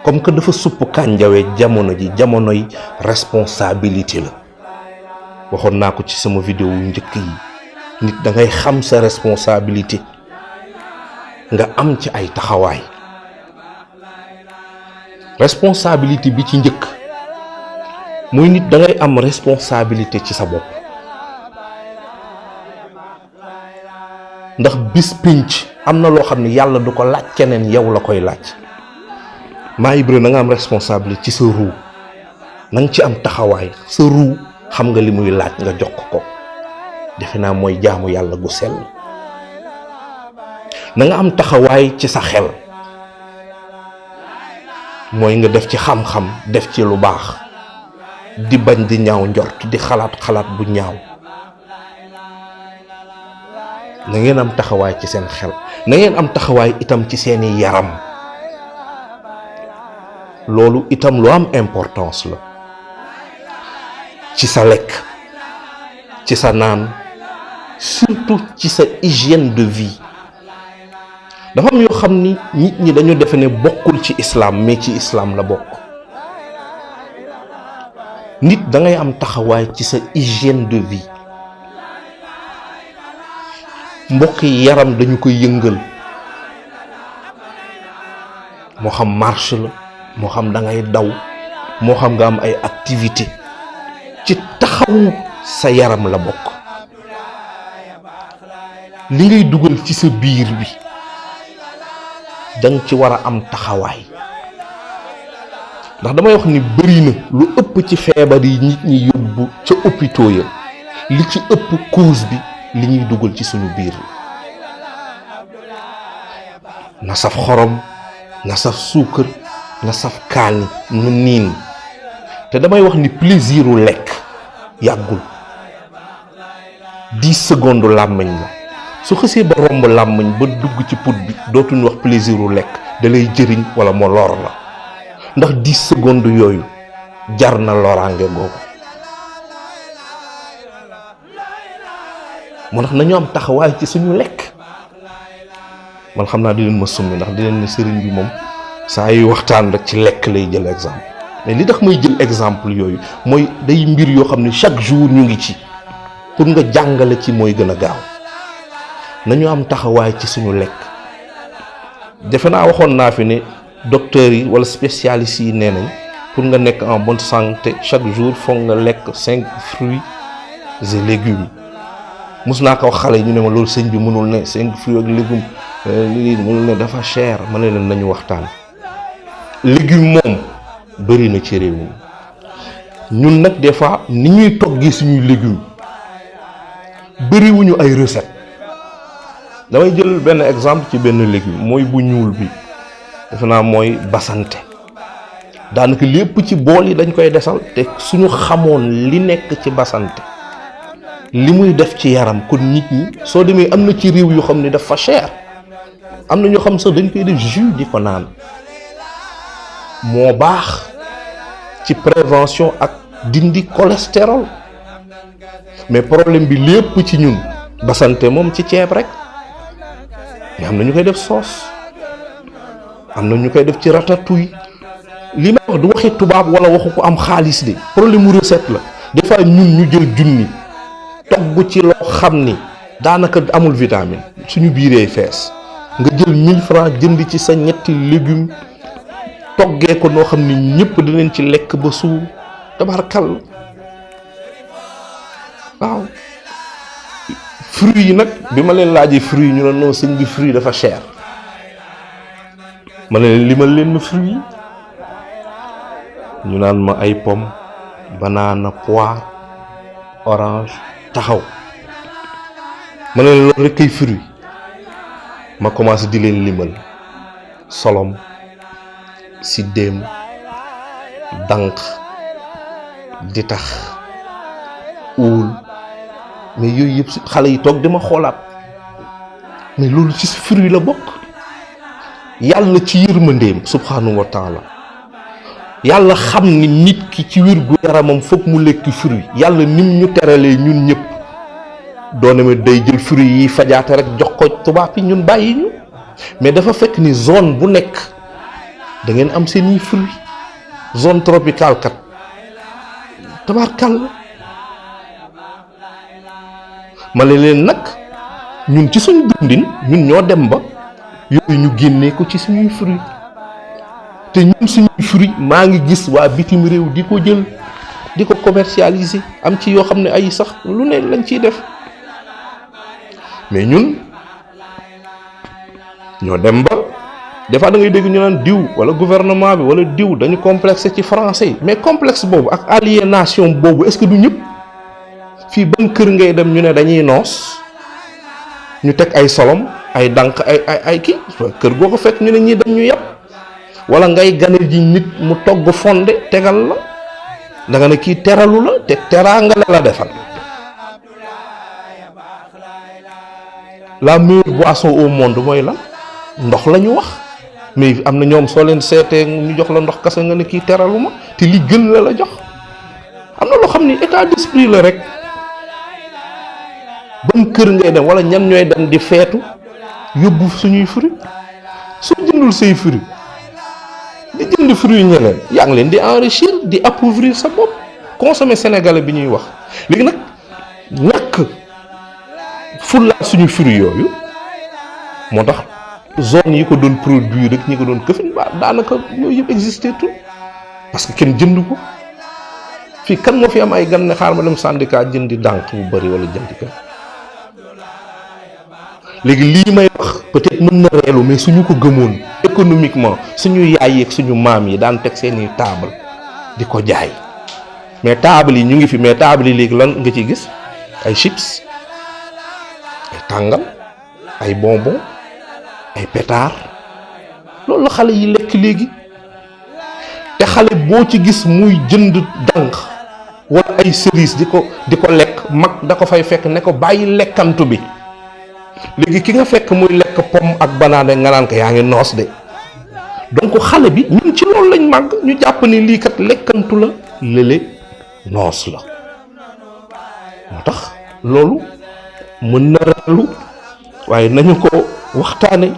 comme que dafa supp kànjawe jamono ji jamonoy responsabilité la. waxoon naa ko ci sama vidéo yu njëkk yi, nit da ngay xam sa responsabilité nga am ci ay taxawaay. responsabilité bi ci njëkk mooy nit da ngay am responsabilité ci sa bopp, ndax bis pinc am na loo xam ne yàlla du ko laaj keneen, yow la koy laaj. maa Ibra na nga am responsabilité ci sa ruu, na nga ci am taxawaay. sa ruu xam nga li muy laaj nga jox ko, defe naa mooy jaamu yàlla gu sell. na nga am taxawaay ci sa xel, mooy nga def ci xam-xam, def ci lu baax, di bañ di ñaaw njort, di xalaat bu ñaaw. na ngeen am taxawaay ci seen xel, na ngeen am taxawaay itam ci seeni yaram. loolu itam lu am importance la. ci sa lekk, ci sa naan, surtout ci sa hygiène de vie. dafa am yoo xam ni nit ñi dañu defe ne bokkul ci islam, mais ci islam la bokk. nit da ngay am taxawaay ci sa hygiène de vie. mbokk yi, yaram dañu koy yëngal, moo xam marche la, moo xam da ngay daw, moo xam nga am ay activité, ci taxawu sa yaram la bokk. li ngay dugal ci sa biir bi danga ci war a am taxawaay, ndax damay wax ni bëri na lu ëpp ci feebar yi nit ñi yóbbu ca hôpitaux ya, li ci ëpp cause bi li ñuy dugal ci suñu biir. na saf xorom, na saf suukar, na saf kaani, nu niin. te damay wax ni plaisiru lekk yàggul, 10 secondes làmmiñ la. su xësee ba romb làmmiñ ba dugg ci put bi dootuñu wax plaisiru lekk, da lay jëriñ wala moo lor la, ndax 10 secondes yooyu jar na loraange googu. moo tax nañu am taxawaay ci suñu lekk. man xam naa di leen ma summi, ndax di leen ne sëriñ bi moom saa yu waxtaan rek ci lekk lay jël exemple. mais li tax may jël exemple yooyu mooy day mbir yoo xam ne chaque jour ñu ngi ci, pour nga jàngale ci mooy gën a gaaw. nañu am taxawaay ci suñu lekk. defe naa waxoon naa fi ne docteurs yi wala spécialistes yi nee nañ pour nga nekk en bonne santé chaque jour foog nga lekk 5 fruits et légumes. mus naa ko wax xale yi, ñu ne ma loolu sëñ bi mënul ne 5 fruits ak légumes lii mënul ne, dafa cher. ma ne leen nañu waxtaan. légumes moom bëri na ci réew mi. ñun nag des fois ni ñuy toggee suñuy légumes bëriwuñu ay recette. damay jël benn exemple ci benn légume, mooy bu ñuul bi, defe naa mooy basante. daanaka lépp ci bool yi dañ koy desal, te suñu xamoon li nekk ci basante, li muy def ci yaram, kon nit ñi soo demee am na ci réew yoo xam ne dafa cher. am na ñoo xam sax dañ koy def jus di ko naan. moo baax ci prévention ak dindi cholestérol. mais problème bi lépp ci ñun basante moom ci ceeb rek. mais am na ñu koy def sauce, am na ñu koy def ci ratatouille. li ma wax du waxi tubaab wala waxu ko am xaalis de, problème mu recette la. des fois ñun ñu jël junni togg ci loo xam ni daanaka amul vitamine, suñu biiree fees. nga jël 1000 francs jënd ci sa ñetti légumes toggee ko noo xam ni ñëpp dinañ ci lekk ba suur. tabarkal. waaw. fruits yi nag bi ma leen laajee fruits yi ñu ne non sëñ bi fruits dafa cher. ma ne leen limal leen ma fruits yi. ñu naan ma ay pomme, banana, poire, orange, taxaw. ma ne leen loolu rek kay fruits. ma commencé di leen limal solom, siddéem, dànq, ditax, uul. mais yooyu yëpp xale yi toog dama xoolaat, mais loolu ci fruit la bokk. yàlla ci yërmandeem subhanahu wa taala, yàlla xam ni nit ki ci wér gu yaramam foog mu lekk fruit. yàlla nim ñu teralee ñun ñëpp, doone ma day jël fruit yi fajaate rek jox ko tubaab yi ñun bàyyi ñu. mais dafa fekk ni zone bu nekk da ngeen am seeni fruits zone tropicale kat tabarkal ma leen nag ñun ci suñu dundin ñun ñoo dem ba yooyu ñu génnee ko ci suñuy fruits te ñun suñuy fruits maa ngi gis waa bitim réew di ko jël di ko commercialiser am ci yoo xam ne ay sax lu ne lañ ciy def mais ñun ñoo dem ba des fois da ngay dégg ñu naan diw wala gouvernement bi wala diw dañu complexé ci français yi mais complexe boobu ak aliénation boobu est-ce que du ñëpp fii ban kër ngay dem ñu ne dañuy noos ñu teg ay solom ay dànk ay kii kër goo ko fekk ñu ne ñii dañ ñu yàpp wala ngay gane ji nit mu togg fonde tegal la da nga ne kii teralu la te teraanga la defal la meilleure boisson au monde mooy la ndox la ñu wax mais am na ñoom soo leen seetee ñu jox la ndox kase nga ne kii teralu ma te li gën la jox am na loo xam ni état d'esprit la rek ban kër ngay dem wala ñan ñooy dem di feetu yóbbu suñuy fruit soo jëndul say fruit di jënd fruit ñeneen yaa ngi leen di enrichir di appauvrir sa bopp consommer sénégalais bi ñuy wax léegi nag ñàkk fullaat suñu fruit yooyu moo tax zone yi ko doon produire rek ñi ko doon këfin ba daanaka yooyu yëpp existé tout parce que kenn jënd ko fii kan moo fi am ay gan ne xaar ma dem syndicat jëndi dànk bu bari wala jëndi kan léegi lii may wax peut-être mën na reelu mais suñu ko gëmoon économiquement suñu yaay yeeg suñu maam yi daan teg seeni table di ko jaay mais table yi ñu ngi fi mais table yi léegi lan nga ci gis ay chips ay tàngal ay bonbon ay pétard loolu la xale yi lekk léegi te xale boo ci gis muy jënd dànk wala ay cerise di ko lekk mag da ko fay fekk ne ko bàyyi lekkantu bi léegi ki nga fekk muy lekk pomme ak banaane nga naan ko yaa ngi noos de donc xale bi ñun ci loolu lañ màgg ñu jàpp ni lii kat lekkantu la lële noos la moo tax loolu mën na reelu waaye nañu ko waxtaane